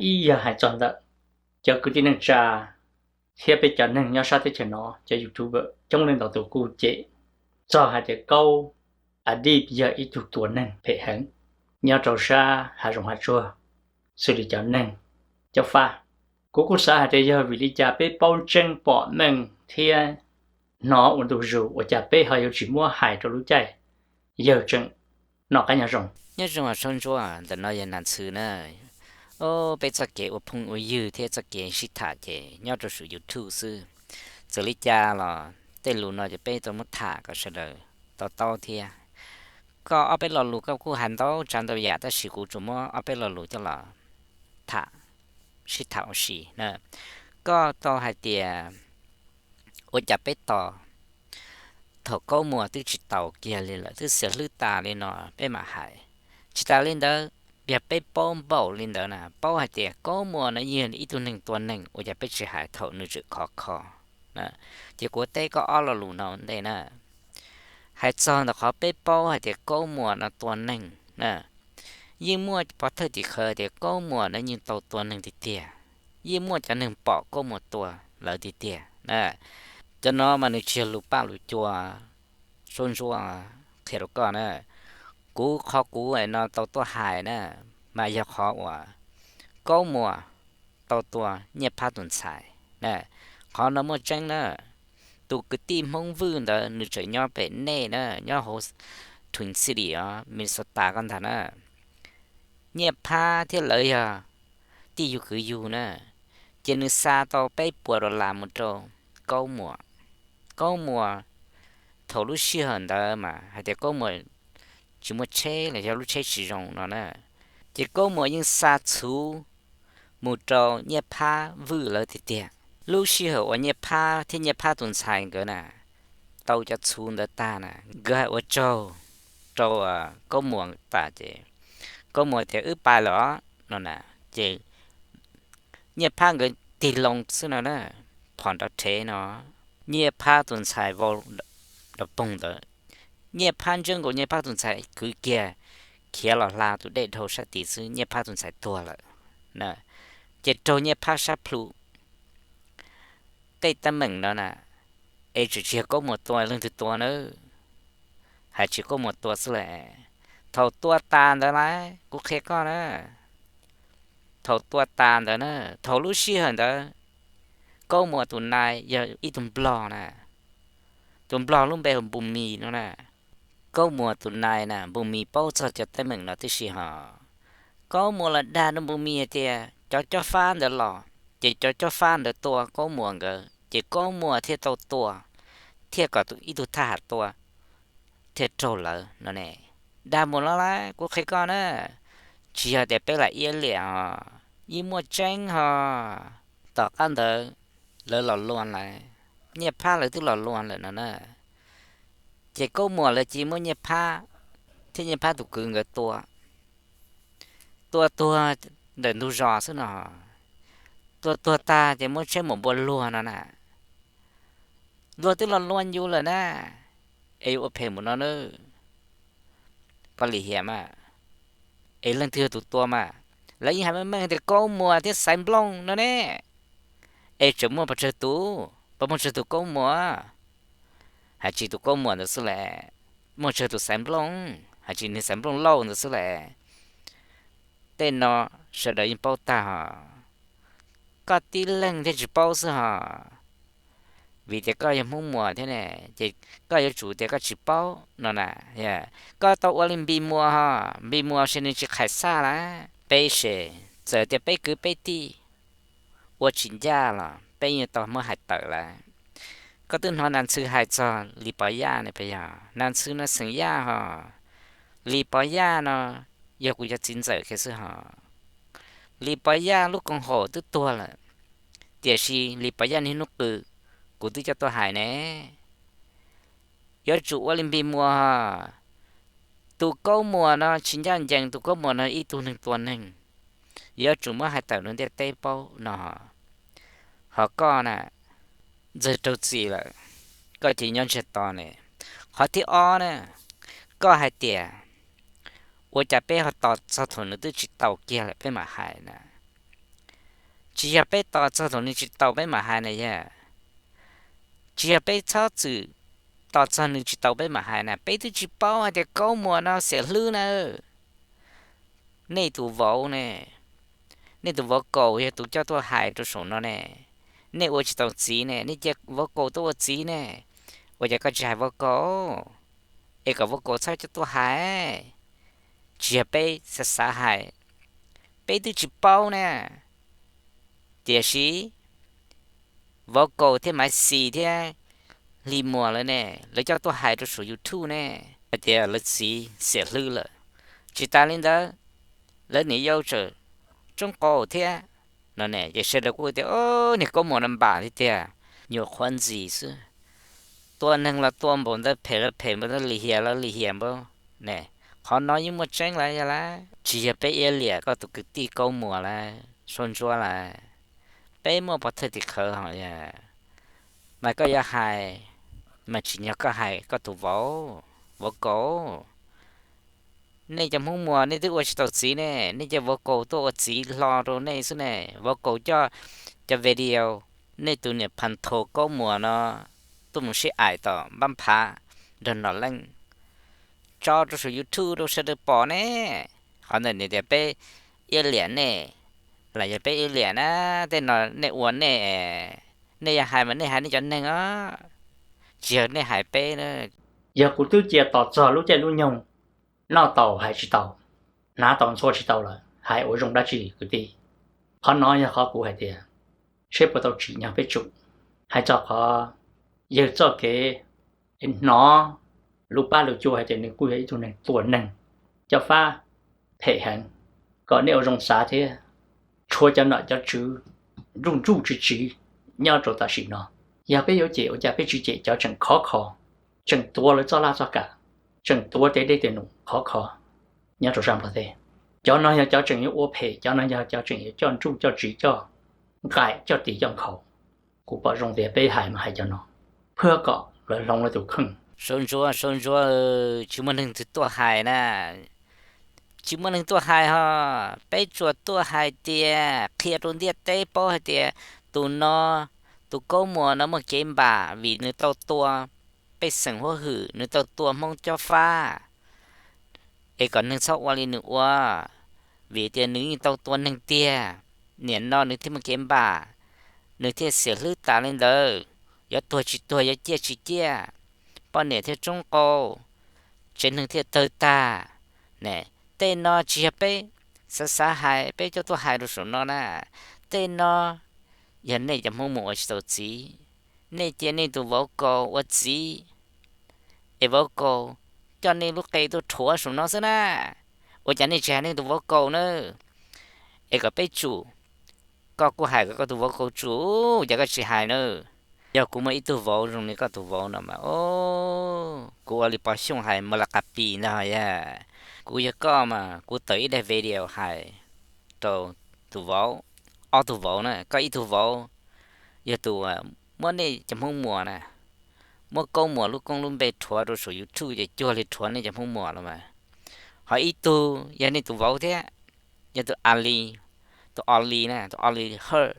Ib yog hais txog ntawm cov kwv tij neej tsa thiab peb cov neeg nyob sab teb chaws no, cov YouTuber coob leej ntau tus kuj cem txog hais tias Kaub Adib yog ib tug tua neeg phem heev nyob rau sab hav zoov hav tsuag xws li cov neeg Cob Fab. Kuv kuj xav hais tias yog vim li cas peb paub tseeb pom meej thiab hnov ua ntu zus, ua cas peb ho yuav tsis muab hais rau lub caij yawg tseem noj qab nyob zoo? Nyob zoo Saub Ntsuab, ntawm no yog Nas Ntxhw na. Peb txoj kev ua phooj ua ywg thiab txoj kev sib tham ces nyob rau saum YouTube xwb. Txawm li cas los tej lus no ces peb tau muab tham kom sawv daws to taub thiab. Koj ob peb lo lus koj kuj hais ntau tsav ntau yam tab sis kuv tsuas muab ob peb lo lus coj los tham, sib tham ua si na. Koj tau hais tias ua cas peb tos thaum Kaub Muas twb tsis taus kiag li lawm, twb xiam hlwb tas li no peb mam hais. Tsis tas li ntawd, yog peb paub npaum li ntawd na, paub hais tias Kaub Muas no yog ib tug neeg tua neeg, ua cas peb tsis hais thaum nws tseem khov kho? Ces kuv teb koj ob lo lus no ua ntej na. Hais txog ntawm qhov peb paub hais tias Kaub Muas no tua neeg na, yeej muaj pov thawj tim khawv tias Kaub Muas no yeej tau tua neeg tiag tiag, yeej muaj cov neeg pom Kaub Muas tua lawv tiag tiag. Cov no mas nws tsis yog lus paj lus cua, Saub Ntsuab, qhia rau koj na. Kuv qhov kuv no tau tuaj hais na, mas yog qhov uas Kaub Muas tau tua Nyiaj Phab tus ntxhais. Qhov no muaj tseeb na. Tus kwv tij Hmoob Vwj ntawd nws tseem nyob pem nej na, nyob hauv Twin City os, Minnesota koj ntag na. Nyiaj Phab thiab lawv yog tij yug kwv yug na, ces nws xa tau peb puas dollar mus rau Kaub Muas. Kaub Muas thaum lub sij hawm ntawd mas hais tias Kaub Muas tsis muaj tsheb los yog lub tsheb tsis zoo no na, ces Kaub Muas yeej xa txhuv mus rau Nyiaj Phab Vwj lawv tiag tiag. Lub sij hawm uas Nyiaj Phab thiab Nyiaj Phab tus ntxhais nkawd na tau cov txhuv ntawd tag na, nkawd hais ua tsaug rau Kaub Muas tas ces Kaub Muas tias wb pais lawm os no na, ces Nyiaj Phab nkawd tig loo xwb no na, phom nrov rhev no, Nyiaj Phab tus ntxhais vau nrov poog ntawd. Nyiaj Phab ntsia nkaus Nyiaj Phab tus ntxhais kwv kiag, khiav los hla tus dej dhau sab tid xwb Nyiaj Phab tus ntxhais tuag lawm. Ces raug Nyiaj Phab sab plhu tej teeb meem no na, es tseem tsis yog Kaub Muas tua, leej twg tua na? Hais tsis Kaub Muas tua xwb lawm. Thaum tua tas ntawd lawm, kuv qhia koj na, thaum tua tas ntawd na, thaum lub sij hawm ntawd Kaub Muas tus nai yog ib tug nplog na, tus nplog lub npe hu Npus Mis no na. Kaub Muas tus nai na, Npus Mis paub txog cov teeb meem no tib si hos. Kaub Muas los dag rau Npus Mis hais tias cov Cob Fab ntawd los, ces cov Cob Fab ntawd tua Kaub Muas nkawd, ces Kaub Muas thiaj tau tua, thiaj kom ib tug thaj ham tua, thiaj raug lawv no ne. Dag mus los lawm, kuv qhia koj na, tsis yog tias peb lam iab liam hos, yeej muaj tseeb hos. Tom qab ntawd lawv los luag lawm, Nyiaj Phab lawv twb los luag lawm no na. Ces Kaub Muas lawv cia muab Nyiaj Phab thiab Nyiaj Phab tus kwv nkawd tua, tua tuag ntawm ntug zos xwb no. Tua tuag tag ces muab tsheb mus npua luag no na. Luag twb los luag yus lawm na, es yuav ua phem mus no na, koj lim hiam mas, es leej twg yog tus tua mas? Lawv yeej hais meej meej tias Kaub Muas thiab Xaiv Nplooj no ne. Es tseem muaj pes tsawg tus? Puas muaj tsawg tus Kaub Muas? Hais tsis tus Kaub Muas ntawd xwb las, muaj tsawg tus Xaiv Nplooj? Hais tsis niag Xaiv Nplooj Lauj ntawd xwb las. Tej no sawv daws yeej paub tag hos, koj tib leeg thiaj tsis paub xwb hos. Vim tias koj yog Hmoob Muas thiab ne, ces koj yuav tsum tias koj tsis paub no na. Koj tau ua li Npis Muas hos, Npis Muas ces nws tsis qhais xaj las, peb ces txawm tias peb kwv peb tij ua tsis ncaj los peb yeej tau muab hais tawm lawm. Koj twb hnov Nas Ntxhw hais txog Lis Pov Yaj ne puas yog? Nas Ntxhw no xeem Yaj hos, Lis Pov Yaj no yog kuv cov txiv ntxawm kiag xwb hos. Lis Pov Yaj lub koom haum twb tuag lawm, tiam sis Lis Pov Yaj niaj hnub qw, kuv twb coj tuaj hais ne. Yuav tsum ua li Npis Muas hos, tus Kaub Muas no tsis ncaj ncees, tus Kaub Muas no ib tug neeg tua neeg, yuav tsum muab hais tawm rau ntiaj teb paub no. Hos koj na, ntxawg raug txim lawm, koj cia li nyob ntsiag to ne. Qhov thib ob na, koj hais tias ua cas peb ho tos txog thaum nws twb tsis tau kiag lawm peb mam hais na. Tsis yog peb tos txog thaum nws tsis tau peb mam hais na yog. Tsis yog peb txhob txwm tos txog nws tsis tau peb mam hais na, peb twb tsis paub hais tias Kaub Muas no xiam hlwb na. Nej tus vauv ne, nej tus vauv kaus yog tus coj tuaj hais rau saum no ne, nej ua tsis tau txiv ne, nej cia vauv kaus tuaj ua txiv ne, ua cas koj tsis hais vauv kaus, es kom vauv kaus txhob coj tuaj hais? Tsis yog peb xav xav hais, peb twb tsis paub na. Tiam sis vauv kaus thiab Maiv Xis thiab Hli Muas lawv ne, lawv coj tuaj hais rau saum YouTube ne, hais tias lawv txiv xiam hlwb lawm. Tsis tas li ntawd, lawv niam yau tseem tsoob qaus thiab no ne, ces sawv daws kuj tias, o, niag Kaub Muas no npam tiag tiag, nyuam qhuav ntxim xwb, tua neeg los tua npaum ntawd, phem los phem npaum ntawd, lim hiam los lim hiam npaum ne. Qhov no yeej muaj tseeb lawm yog lawm, tsis yog peb iab liam koj tus kwv tij Kaub Muas lawm, Saub Ntsuab lawm. Peb muaj pov thawj tim khawv hos yog, mas koj yuav hais, mas tsim nyog koj hais koj tus vauv, vauv kaus. Nej cov Hmoob Muas nej twb ua tsis tau txiv ne, nej cia vauv kaus tuaj ua txiv hlo rau nej xwb ne. Vauv kaus coj cov video nej tus niam Phas Thos Kaub Muas no tuaj mus sib aim tom npab phav nrog Nom Leej, tso rau saum YouTube rau sawv daws pom ne. Qhov ntawd nws tias peb iab liam nej, los yog peb iab liam na, tej no nej ua nej, nej yuav hais mas nej hais nej cov neeg os, tsis yog nej hais peb na. Yog kuv twb cia tos txog lub caij lub nyoog, noj tau hais tsis tau, hnav tau ntxhua tsis tau lawm, hais ua zoo dab tsi kwv tij? Qhov no yog qhov kuv hais tias, seb puas tau tsim nyog peb tsum. Hais txog qhov yawg txoj kev hnov lub pab lus cua hais tias nws kuj yog ib tug neeg tua neeg, cov fab phem heev, kom nej ua zoo xav thiab. Tshuav cov nom cov tswv ntsuj ntsuj tsiv tsiv nyob rau tam sim no, yog peb yuav cem ua cas peb tsis cem cov tseem khov kho, tseem tuav lawv txoj laj txoj kam, tseem tuav tej dej tej num khov kho nyob rau sab Nplog teb. Cov no yog cov tseem yuav ua phem, cov no yog cov tseem yuav coj ntsuj coj tsiv coj nqaim coj tis coj nkhaus. Kuv pom zoo tias peb hais mas hais cov no, phwj kom lawv hloov lawv tus kheej. Saub Ntsuab, Saub Ntsuab, tsis muaj neeg twg tuaj hais na. Tsis muaj neeg tuaj hais ho, peb tsuas tuaj hais tias qhia rau ntiaj teb paub hais tias tus no, tus Kaub Muas no muaj kev npam vim nws tau tua pej xeem huab hwm, nws tau tua Hmoob cob fab, es kom neeg txhob ua li nws ua, vim tias nws yeej tau tua neeg tiag. Nim no nws thiaj muaj kev npam, nws thiaj xiam hlwb tas li ntawd, yuav tuag tsis tuag, yuav ciaj tsis ciaj, poj niam thiaj tsoob qau, tsev neeg thiaj tawg tag ne. Tej no tsis yog peb xav xav hais, peb coj tuaj hais rau saum no na. Tej no yog nej cov Hmoob Muas ua tsis tau txiv, nej cia nej tus vauv kaus ua txiv, es vauv kaus coj nej lub qe tuaj rhuav saum no xwb na. Ua cas nej tsis hais nej tus vauv kaus na? Es kom peb tsum, koj kuj hais kom koj tus vauv kaus tsum, cas koj tsis hais na? Yog kuv muaj ib tug vauv zoo li koj tus vauv no mas, o, kuv ua li Pov Xyooj hais mas la qas pis ntag yog. Kuv yog koj mas kuv tawm ib daim video hais rau tus vauv, ob tug vauv na, koj ib tug vauv yog tus muab nej cov Hmoob Muas na, muab Kaub Muas lub koob lub npe rhuav rau saum YouTube ces cuag li rhuav nej cov Hmoob Muas los mas. Ho ib tug yog nej tus vauv thiab, yog tus Ali, tus Oli na, tus Oli Hawj.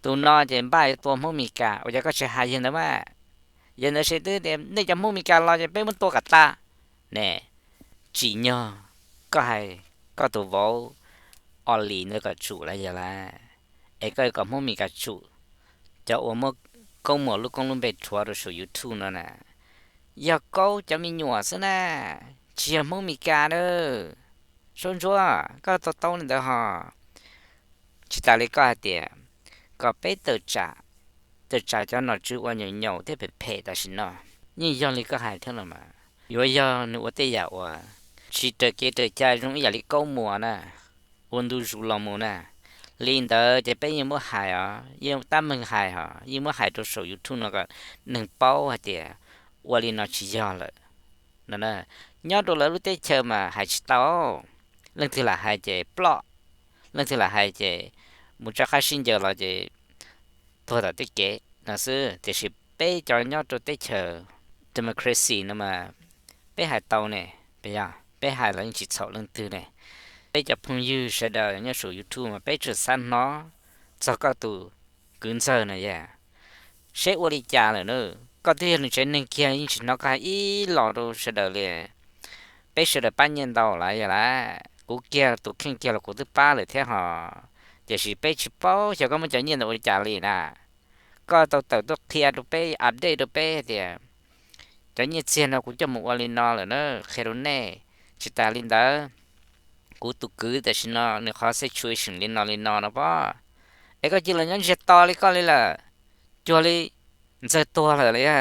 Tus no ces npaj yuav tua Hmoob Mes Kas, ua cas koj tsis hais yawg ntawd mas? Yawg ntawd seb twb tias nej cov Hmoob Mes Kas los ces peb muab tua kom tas ne. Tsim nyog koj hais koj tus vauv Oli ntawd kom tsum lawm yog lawm, es koj kom Hmoob Mes Kas tsum, cov uas muab Kaub Muas lub koob lub npe rhuav rau saum YouTube no na, yog Kaub cov me nyuam xwb na, tsis yog Hmoob Mes Kas na. Saub Ntsuab, koj to taub li ntawd ho. Tsis tas li koj hais tias kom peb tawm tsam, tawm tsam cov nom tswv uas nyaum nyaum thiab phem phem tam sim no, yeej yog li koj hais thiab los mas. Yuav yog nws ua tej yam uas tsis raws kev raws cai zoo ib yam li Kaub Muas na, ua ntu zus los mus na. Li ntawd ces peb yeej muab hais os, yeej tab meeg hais os, yeej muab hais rau saum YouTube no kom neeg paub hais tias ua li no tsis yog lawm no. Nyob rau lawv lub teb chaws mas hais tsis tau. Leej twg lam hais ces ploj, leej twg lam hais ces mus tso qab sib ncaws los ces tuag tom tej kev no xwb. Tiam sis peb cov nyob rau teb chaws democracy no mas peb hais tau ne, peb hais los yeej tsis txhaum leej twg ne. Peb cov phooj ywg sawv daws nyob saum YouTube mas peb tsuas xav hnov txog koj tus kwv ntxawg no yog seb ua li cas lawm na. Koj twb yog nws tsev neeg kiag yeej tsis hnov koj hais ib los rau sawv daws li. Peb sawv daws pab nyiaj ntau lawm yog lawm, kuv kiag tus kheej kiag los kuv twb pab lawm thiab hos, tiam sis peb tsis paub xyov koj muab cov nyiaj ntawd ua li cas li na. Koj tau tawm tuaj qhia rau peb, update rau peb tias cov nyiaj txiag no kuv coj mus ua li no lawm na, qhia rau nej. Tsis tas li ntawd, kuv tus kwv tam sim no nws qhov situation li no li no no pob, es koj cia li nyob ntsiag to li koj li lawm, cuag li ntxawg tuag lawm li a.